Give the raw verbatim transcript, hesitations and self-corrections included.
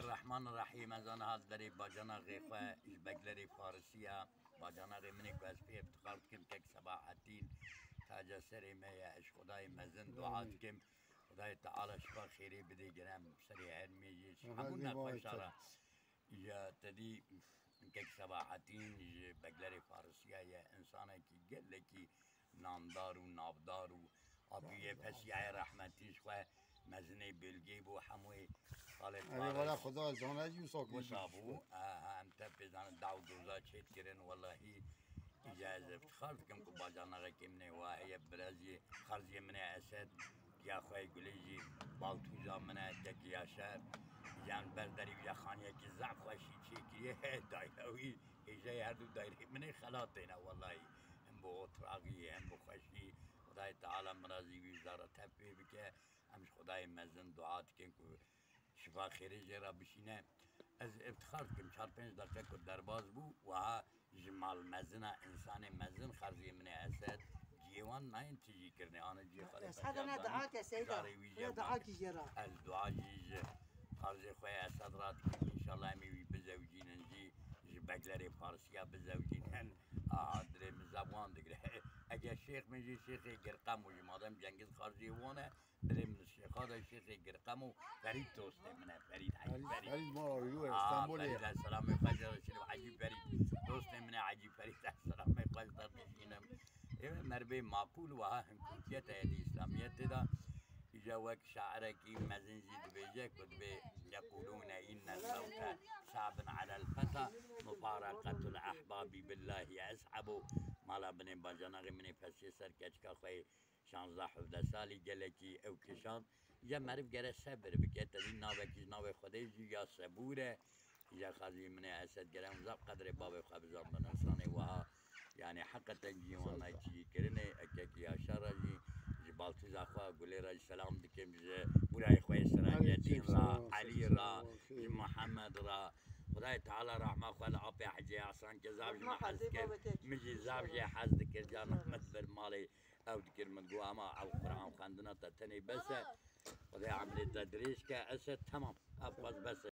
Rehman Rehîm, ez aniha li derê bacanaxê xwe ji Beglerê Farisiya, bacanaxê min ê ku ez pê iftixar dikim, kek Sebahetîn, taca serê me ye, ji Xwedayê mezin dua dikim, Xwedayê Teala şifa xêrê bidê, gerem serê her mêjê, ji hemû nexweşa re. Ya te dî kek Sebahetîn ji Beglerê Farisiya ye, insanekî gelekî namdar û navdar û apî yê Fesîhê rehmetî ji xwe mezinê bêlgê bû, hemû xalê Wela Faris Xweda zane jî wisa wisa bû. Aha, em te pê zanin daw doza çêdikirin, welahî îca ez iftixar dikim ku bacanaxekê min ê wa heye, birezî xerziyê min ê Esed, ya xwe yê Gulê jî baltûza min e, kekî Yaşar, yan ber derî wî ya xaniyekî zaf xweşî çêkiriye, dayra wî hêjayê her du dayrê min ê xelatê ne, welahî. Hem bi otiragî, hem bi xweşî. Xwedayê Teala mirazî wî zara tev pê bike. Em ji Xwedayê mezin dua dikin ku şifa xêrê jê re bişîne. Ez iftixar dikim, çar pênc deqe ku derbas bû, wiha ji malmezina, însanê mezin, xerziyê min ê Esed, cihê wan nayên tijî kirinê, ana cihê xwe lê Esed ana dua ke, Seyda. Carê wî jê dua kî jê re. Ez dua jî ji xerzê xwe yê Esed re dikim, înşallah em ê wî bizewicînin jî, ji Beglerê Farisiya bizewicînin. Aha, dilê min zaf wan digire. Ege şêx min jî şêxê Girqem û jî madem Cengiz xerziyê wan e, dilê min şêxa de şêxê Girqem û Ferîd dostê min e, Ferîd, Hecî Ferîd. Ferîd, Ferîd mala wî wê Aa, Stenbolê Ferîd, ye. Selamê xwe jê re şînim, Hecî Ferîd. Dostê min e, Hecî Ferîd, selamê xwe ji te dişînim. Ê, merivê maqûl wiha hin kurtiyet heye di Îslamiyetê de. Îca wek şairekî mezin jî dibêje ku dibê يقولون إن الموت صعب على الفتى، مفارقة الأحباب بالله أصعب. Mala binê bacanaxê min ê Fesê ser keçika xwe yê şanzdeh hevdeh salî gelekî ew kişand. Ya meriv gere sebir bike, tevî navekî ji navê Xwedê jî ya sebûr e. Ya xazî min ê Esed gere hûn zaf qedrê bavê xwe bizanbin. Însanê wiha, yanî heqeten cî wan nayê çî kirinê, ekek Yaşar e jî, ji baltûza xwe Gulê re jî selam dikim, ji burayê xwe yê Siracetîn re, Elî re, ji Mihemed re. Xwedayê Teala rehma xwe li apê Hecê Hasan ke zaf ji me hez dikir, min jî zaf jê hez dikir, can Ehmed ber malê. Ew dikir min got, "Ema ew Quran xwendina te tenê bes e. Xwedê emrê te dirêj ke." Ez e, "Temam, ev xwez bes e."